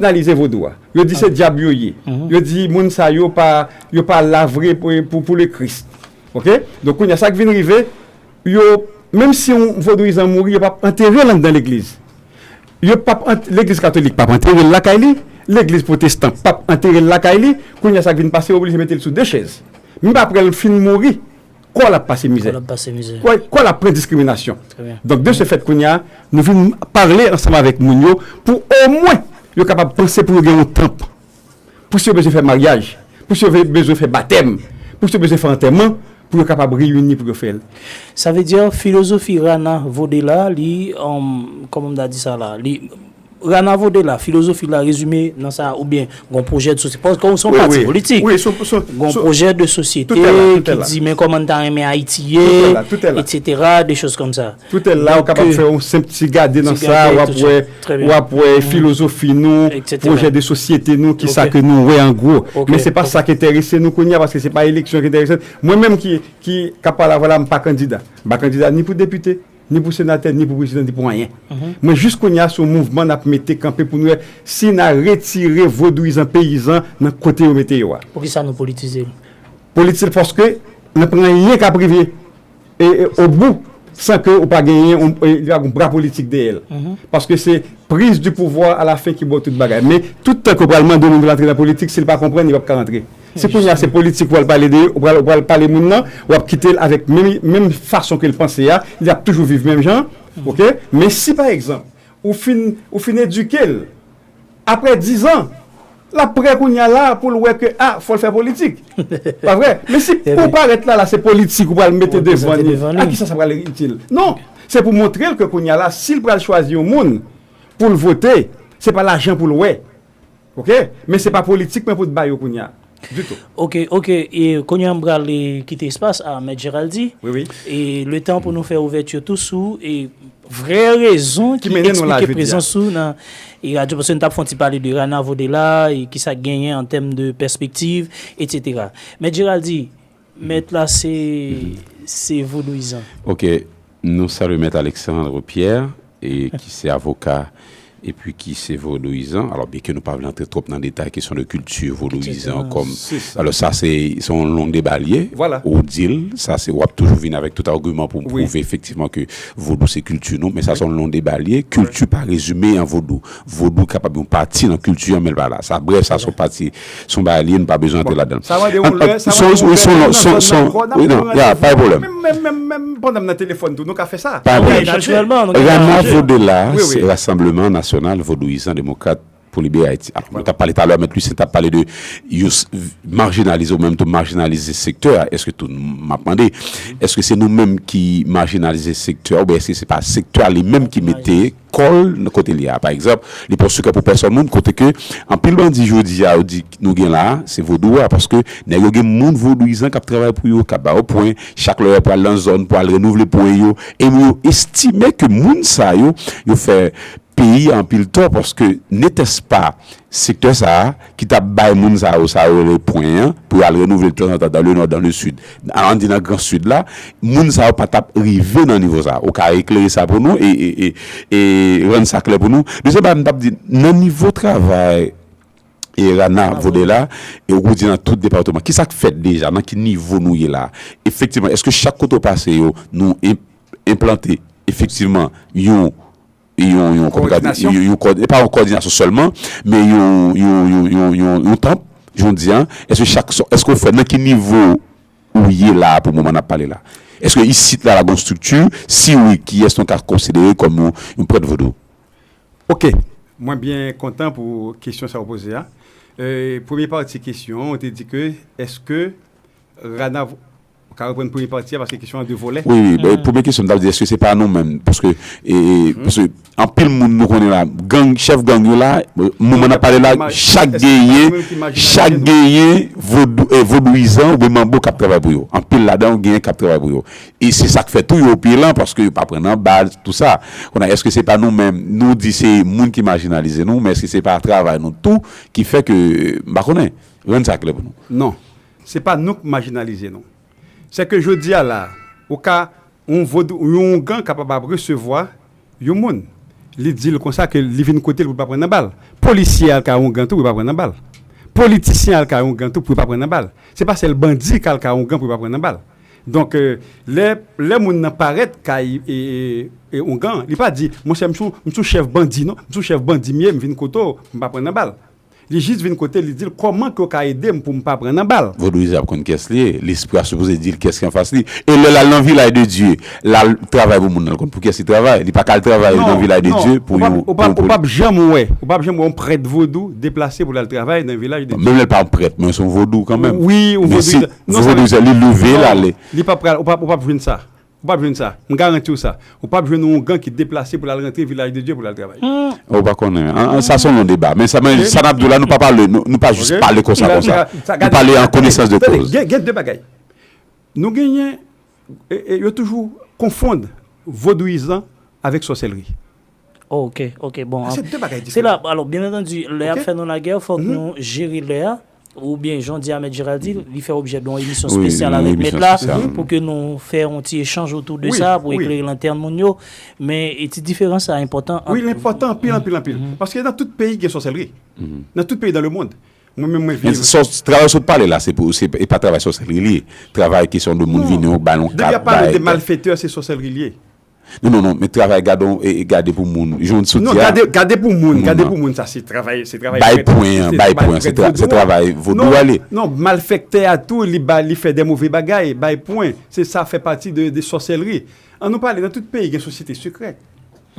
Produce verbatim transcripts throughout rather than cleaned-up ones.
Kriminalize vodou a. Yo di se dyab yo ye. Yo di moun sa yo pa, yo pa la vre pou, pou, pou le Kris. Oke? Donk, kounye a, sa k vin rive, yo, menm si yon vodouyizan mouri, yo p ap antere l anndan legliz. Yo p ap ant-, legliz katolik p ap antere l lakay li, legliz pwotestan p ap antere l lakay li, kounye a, sa k vin pase, yo oblije mete l sou de chèz. Menm apre l fin mouri, kò l ap pase mizè. Kò l ap pase mizè. Kò, kò l ap pran diskriminasyon. Trè byen. Donk, de se fèt, kounye a, nou vin pale ansanm avèk moun yo pou omwen yo kapab panse pou yo gen yon tanp. Pou si yo bezwen fè maryaj, pou si yo ve-, bezwen fè batèm, pou si yo bezwen fè antèman, pou yo kapab reyini pou yo fè l. Sa vle di, filozofi Rana Vodela, li, um, kòman m ta di sa la, li, Rana Vodela, filozofi la rezime nan sa, oubyen gon pwojè de sosyete, paske se yon pati politik. Wi, wi, wi, se yon, se yon, gon pwojè de sosyete ki di, men kòman n ta renmen Ayiti ye, etsetera, de choz kòmsa. Toutèl la, ou kapab fè yon senp ti gade nan sa, w ap wè, w ap wè filozofi nou, pwojè de sosyete nou, kisa ke nou wè an gwo. Men se pa sa k enterese nou kounye a, paske se pa eleksyon ki enterese n. Mwen menm ki, ki, k ap pale avè w la, m pa kandida. M pa kandida ni pou depite, ni pou senatè, ni pou prezidan, ni pou anyen. Mwen jis kounye a, se yon mouvman n ap mete kanpe pou nou wè si n a retire vodouyizan peyizan nan kote yo mete yo a. Poukisa nou politize l? Politize l paske n ap pran anyen k ap rive e, e, obou, san ke ou pa genyen, on, e, li pa gen bra politik dèyè l. Paske se prise du pouvoir à la fin ki ba w tout bagay. Men tout tan ke w pral mande yon moun pou l antre nan politik, si l pa konprann, li p ap ka antre. Si kounye a se politik ou pral pale de, ou pral, ou pral pale moun nan, w ap kite l avèk menm, menm fason ke l panse a, li ap toujou viv menm jan, oke? Men si, pa egzanp, ou fin, ou fin edike l, apre diz an, l ap prè kounye a la pou l wè ke, a, fò l fè politik. Pa vre? Men si pou parèt la, la, se politik ou pral mete devan li, a kisa sa pral itil? Non, se pou montre l ke kounye a la, si l pral chwazi yon moun pou l vote, se pa lajan pou l wè. Oke? Men se pa politik mwen pou t ba yo kounye a. Ditou. Oke, oke. E kounye a m pral, e, kite espas a Mèt Geraldi. Wi, wi. E letan pou nou fè ouvèti tou sou, e vrè rezon ki eksplike prezans ou nan, e, radyo, paske nou t ap fè yon ti pale de Rana Vodela, e kisa k genyen an tèm de pèspektiv, etsetera. Mèt Geraldi, mèt la se, se vodouyizan. Oke, nou salye Mèt Alexandre Pierre, e ki se avoka, epi ki se vodouyizan. Alò, byenke nou pa vle antre twòp nan detay kesyon de kilti vodouyizan kòm, alò, sa se, se yon long deba l ye. Ou di l, sa se, w ap toujou vin avèk tout agiman pou pwouve efektivman ke vodou se kilti nou, men sa se yon long deba l ye. Kilti pa rezime an vodou. Vodou kapab yon pati nan kilti an, men l pa la. Sa, brèf, sa se yon pati, se yon bagay li ye, nou pa bezwen antre ladan l. Sa mande yon lè, sa mande yon lè, wi, se yon, se yon, se yon, wi, non, ya, pa gen pwoblèm. Menm, menm, menm, menm pandan m nan telefòn tou, nou ka fè sa. Pa gen pwoblèm. Natirèlman, nou ka chanje. Rana Vodela, se Rassemblement National Vodouyizan Demokrat pou Libere Ayiti. Alò, nou t ap pale talè, Mèt Lucien t ap pale de yo s-, majinalize ou menm tou majinalize sektè a. Èske tou, m ap mande, èske se nou menm ki majinalize sektè a, oubyen èske se pa sektè a li menm ki mete kò l nan kote l ye a? Pa egzanp, li pa yon sekrè pou pèsòn moun, kote ke anpil bandi jodi a, yo di nou gen la a, se vodou a, paske nèg yo gen moun vodouyizan k ap travay pou yo, k ap ba yo pwen, chak lè yo pral nan zòn pou al renouvle pwen yo, e yo estime ke moun sa yo, yo fè peyi a anpil tò, paske netèspa sektè sa a, ki t ap bay moun sa yo, sa yo rele pwen an, pou y al renouvle l tanzantan dans le nord, dans le sud, ann di nan gran sid la, moun sa yo pa t ap rive nan nivo sa a. Ou ka eklere sa pou nou e, e, e, e rann sa klè pou nou. Dezyèm bagay, m t ap di, nan nivo travay e Rana Vodela, e ou di nan tout depatman, kisa k fèt deja, nan ki nivo nou ye la? Efektivman, èske chak kote w pase yo, nou en-, enplante efektivman yon yon, yon, kòman ka di, yon, yon kòd-, e pa yon kòdinasyon sèlman, men yon, yon, yon, yon, yon, yon tanp, jan w di a, èske chak sò-, èske w fè nan ki nivo ou ye la a pou moman n ap pale la? Èske isit la, la gon estrikti? Si wi, kiyès nou ka konsidere kòm yon, yon prèt vodou? Oke. Mwen byen kontan pou kesyon sa w poze a. E, premye pati kesyon an, ou te di ke, èske Rana, ou ka reprann premye pati a, paske kesyon an de volè. Wi, wi, ben, premye kesyon, m t ap di, èske se pa nou menm? Paske, e, e, paske anpil moun nou konnen la, gang, chèf gang yo la, moman n ap pale la, chak genyen, chak genyen vodou, e, vodouyizan oubyen manbo k ap travay pou yo. Anpil ladan yo genyen k ap travay pou yo. E se sa k fè tou yo opilan, paske yo pa pran nan bal, tou sa. Kounye a, èske se pa nou menm? Nou di se moun ki majinalize nou, men èske se pa travay nou tou ki fè ke, m pa konnen, rann sa klè pou nou. Non. Se pa nou k majinalize nou. Se ke jodi a la, ou ka, yon vodou, yon ougan kapab ap resevwa yon moun. Li di l konsa ke li vin kote l pou l pa pran nan bal. Polisye al kay ongan tou pou l pa pran nan bal. Politisyen al kay ongan tou pou l pa pran nan bal. Se pa sèl bandi k al kay ongan pou l pa pran nan bal. Donk, euh, lè, lè moun nan parèt kay e, e, e ongan, li pa di, monchè, m sou, m sou chèf bandi, non, m sou chèf bandi m ye, m vin kote w, m pa pran nan bal. Li jis vin kote l, li di l, kòman ke w ka ede m pou m pa pran nan bal? Vodouyizan ap konn kiyès li ye. Lespri a sipoze di l kiyès ki anfas li. E lè l al nan Vilaj de Dye, l al travay pou moun nan, l konn pou kiyès li travay. Li pa ka al travay nan Vilaj de Dye pou yon, pou yon, pou yon. Ou p ap janm wè, ou p ap janm wè yon prèt vodou deplase pou l al travay nan Vilaj de Dye. Menm lè l pa yon prèt, men se yon vodou kanmenm. Wi, yon vodouyizan. Men si vodouyizan, li leve, l ale. Li p ap pral, ou p ap, ou p ap jwenn sa. Ou p ap jwenn sa. M garanti w sa. Ou p ap jwenn yon ongan ki deplase pou l al rantre Vilaj de Dye pou l al travay. Ou pa konnen. An, an, sa se yon lòt deba. Men sa, men sa n ap di w la, nou pa pale, nou, nou pa jis pale konsa, konsa. Nou pale an konesans de koz. Gen, gen de bagay. Nou genyen, e, e, yo toujou konfonn vodouyizan avèk sòsèlri. Ok, ok, bon. Se de bagay diferan. Se la, alò, byen antandi, lè y ap fè nou lagè, fòk nou jere lè a. Oubyen, jan w di a, Mèt Gerald di, li fè objè de yon emisyon espesyal avèk Mèt la, pou ke nou fè yon ti echanj otou de sa, pou eklere lantèn moun yo. Men, e ti diferans sa enpòtan ant. Wi, li enpòtan anpil, anpil, anpil. Paske nan tout peyi gen sòsèlri. Nan tout peyi dans le monde. Mwen menm, mwen viv. Travay sot pale la, se pou, se, e pa travay sòsèlri li ye. Travay kesyon de moun vini, yo bay yon kat, bay. Depi y ap pale de malfektè, se sòsèlri li ye. Non, non, non, men travay gade, e, e gade pou moun. Jan w sot di a. Non, gade, gade pou moun, gade pou moun, sa se travay, se travay prèt. Bay pwen an, bay pwen an, se travay vodou a li. Non, malfektè a tou, li ba, li fè de move bagay, bay pwen, se sa fè pati de, de sòsèlri. An nou pale, nan tout peyi gen sosyete sekrè.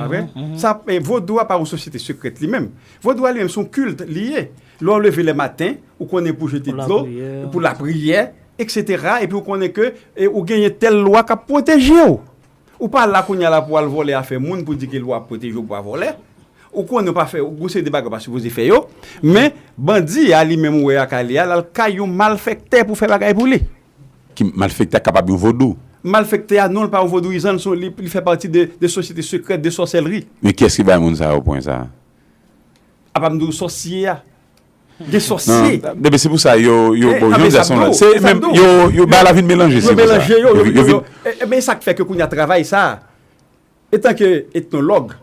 Pa vre? Sa, e, vodou a pa yon sosyete sekrèt li menm. Vodou a li menm se yon kilt li ye. Lè w leve lè maten, ou konnen pou jete dlo, pou lapriyè, etsetera, epi ou konnen ke, e, ou genyen tèl lwa k ap pwoteje w. Ou pa la kounye a la pou al vòlè afè moun pou di ke lwa ap pwoteje w pou w pa vòlè. Ou konnen w pa fè, ou gon seri de bagay w pa sipoze fè yo. Men, bandi a li menm ou wè a k ale a, l al kay yon malfektè pou fè bagay pou li. Ki malfektè a kapab yon vodou? Malfektè a non, li pa yon vodouyizan, li, li fè pati de, de sosyete sekrèt de sòsèlri. Men kiyès ki bay moun sa yo pwen sa? Apa m di w sòsye a? Gen sòsye. Non, depi se pou sa, yo, yo, bon, jan m di a se yon lòt. Se menm, yo, yo, bagay la vin melanje, se pou sa. Yo melanje yo, yo, yo, yo, e, e, men sa k fè ke kounye a travay sa, etanke etnològ,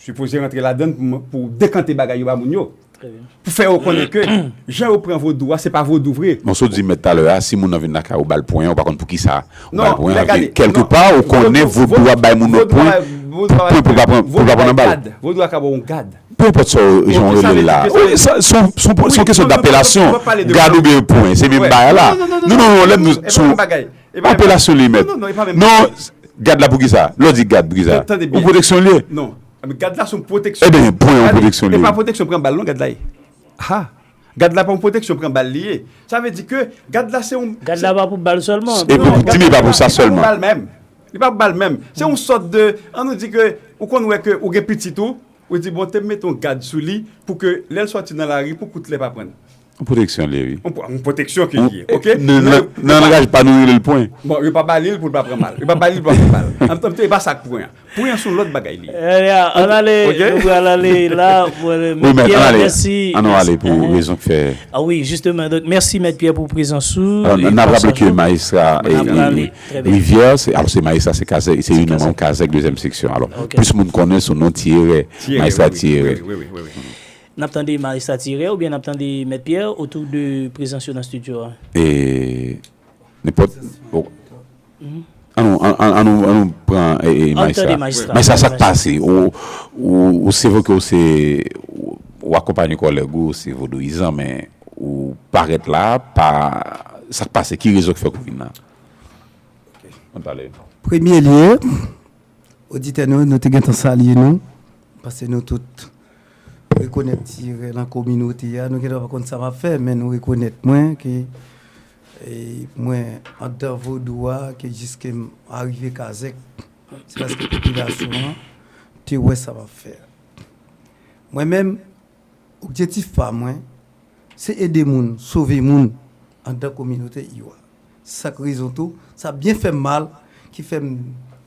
sipoze rantre ladann pou, pou dekante bagay yo ba moun yo. Pou fè yo konnen ke jan yo pran vodou a, se pa vodou vre. Bon, sa w di mèt talè a, si moun nan vin lakay ou, ba l pwen an, ou pa konn poukisa ou ba l pwen an. Kèlkepa, ou konnen vodou a bay moun nan pwen, pwen pou pa pran, pou pa pran nan bal. Vodou a ka ba w yon gad. Peu importe sa, jan w rele l la. Wi, sa, se yon, se yon, se yon kesyon dapelasyon. Gad oubyen pwen, se menm bagay la. Non, non, non, lè nou sou apelasyon li mèt. Non, gad la poukisa? Lè w di gad poukisa? Yon pwoteksyon li ye? Non. Gad la se yon pwoteksyon. Ebyen, pwen yon pwoteksyon li ye. E pa pwoteksyon pran bal non, gad la ye. Ha! Gad la pa yon pwoteksyon pran bal li ye. Sa vle di ke gad la se yon... Gad la pa pou bal sèlman. E pou, pou timoun, pa pou sa sèlman. Li pa pou bal menm. Li pa pou bal menm. Se yon sòt de, an nou di ke ou konn wè ke ou gen pitit ou, ou di, bon, te m mete yon gad sou li pou ke lè l sòti nan lari, pou kout lè pa pran l. Yon pwoteksyon li ye, wi. Yon pwo-, yon pwoteksyon ke li ye, oke? Nan, nan, nan langaj pa nou rele l pwen. Bon, yo pa ba li l pou l pa pran mal. Yo pa ba li l pou l pa pran mal. An, an, e pa sa k pwen an. Pwen an se yon lòt bagay li ye. Ann ale, nou pral ale la. Wi, mèt, ann ale. Ann ale pou rezon k fè. Ah wi, jisteman. Donk, mèsi, Mèt Pyè, pou prezans ou. Alò, n ap raple ke majistra e, e, Rivyè, se, alò, se majistra, se Kazèk, se youn nan manm Kazèk dezyèm seksyon. Alò, plis moun konnen sou non Tiyerè, majistra Tiyerè. N ap tande majistra Tiyerè oubyen n ap tande Mèt Pyè otou de prezans yo nan estidyo a? E, nenpòt, bon. Ann nou, ann, ann, ann nou, ann nou pran, e, e, majistra. Majistra, sa k pase? Ou, ou, ou se vre ke ou se, ou, ou akonpanye kòlèg ou, se vodouyizan, men ou parèt la, pa, sa k pase? Ki rezon k fè ke w vin la? Ann pale. Premye lye, oditè nou, nou te gentan salye nou, paske nou tout rekonèt Tiyerè nan kominote a. Nou gentan pa konn sa m ap fè, men nou rekonèt mwen ke, e, mwen, anndan vodou a, ke jiske m arive Kazèk, se paske popilasyon an te wè sa m ap fè. Mwen menm, objektif pa mwen, se ede moun, sove moun anndan kominote Iwa. Se sa k rezon tou, sa byen fè m mal, ki fè m,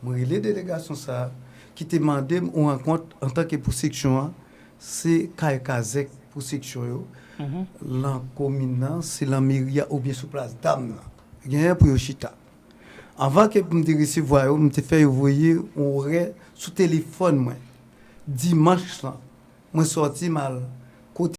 mwen rele delegasyon sa a, ki te mande m yon rankont antanke pou seksyon an, se kay Kazèk pou seksyon yo, lan komin nan, se lan meri a oubyen sou plas dam nan. Genyen pou yo chita. Anvan ke m te resevwa yo, m te fè yo voye yon orè sou telefòn mwen. Dimanch lan, mwen sòti m al